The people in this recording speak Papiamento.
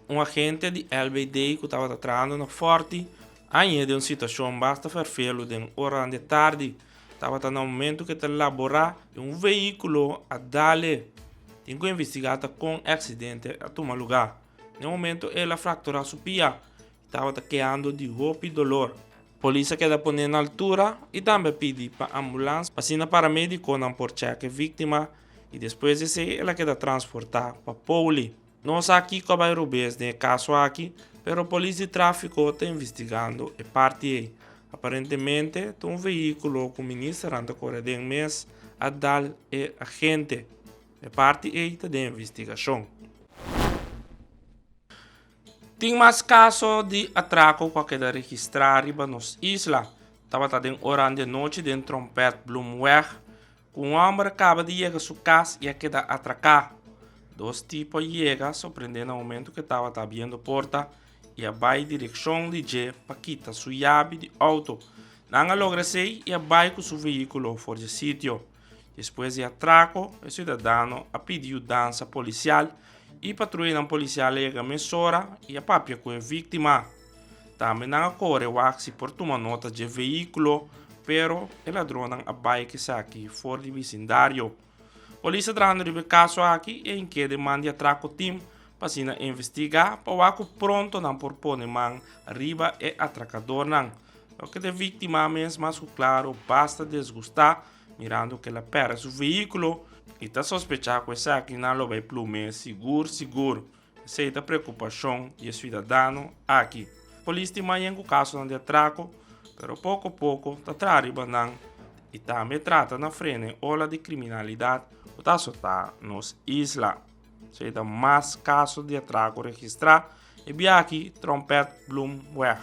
Un agente di LBD ku tabata trahando na Fòrti a hañ'é den un situashon basta ferfelu den oranan di tardi. Tabata na momentu ku e ta laborá i un vehíkulo a dal e. Tin ku investigá ta kon e aksidente a tuma lugá. Na e momentu el a frakturá su pia i tabata kehando di hopi dolor. Polis a keda pon'é na altura i tambe a pidi pa ambulans pa asina paramedikonan por chèk e víktima i despues di esei el a keda transportá pa Pouli. No sa kiko a bai robes den e kaso aki, pero polis di tráfiko ta investigando e parti ei. Aparentemente ta un vehíkulo ku ministernan ta kore den mes a dal e agente. E parti ei ta den investigashon. Tin mas kaso di atrako ku a keda registrá riba nos isla. Tabata den oran di anochi den Trompet Bloemweg Ku un hòmber a kaba di yega su kas i a keda atraká. Dos tipo a yega sorprendé na momentu ku e tabata abriendo porta i a bai direkshon di dje pa kita su yabi di outo. Nan a logra esei i a bai ku su vehíkulo for dje sitio. Despues di atrako, e siudadano a pidi yudansa polisial i patruyanan polisial a yega mesora i a papia ku e víktima. Tambe nan a kore wak si por tuma nota dje vehíkulo, pero e ladronnan a bai ku esaki for di bisindario. Polis ta trahando riba e kaso aki i a hink'é den man di atrako tim pa asina investigá pa wak ku pronto nan por pone man riba e atrakadornan. Loke ta e víktima mes mas ku klaro basta desgustá mirando ku el a pèrdè su vehíkulo i ta sospechá ku esakinan lo bai plum'é sigur sigur. Esei ta preokupashon di e siudadano aki. Polis tin mayen ku kasonan di atrako, pero poko poko ta traha riba nan i tambe trata na frena e ola di kriminalidat ku ta asotá nos isla. Esei ta mas kaso di atrako registrá e biaha aki Trompet Bloemweg.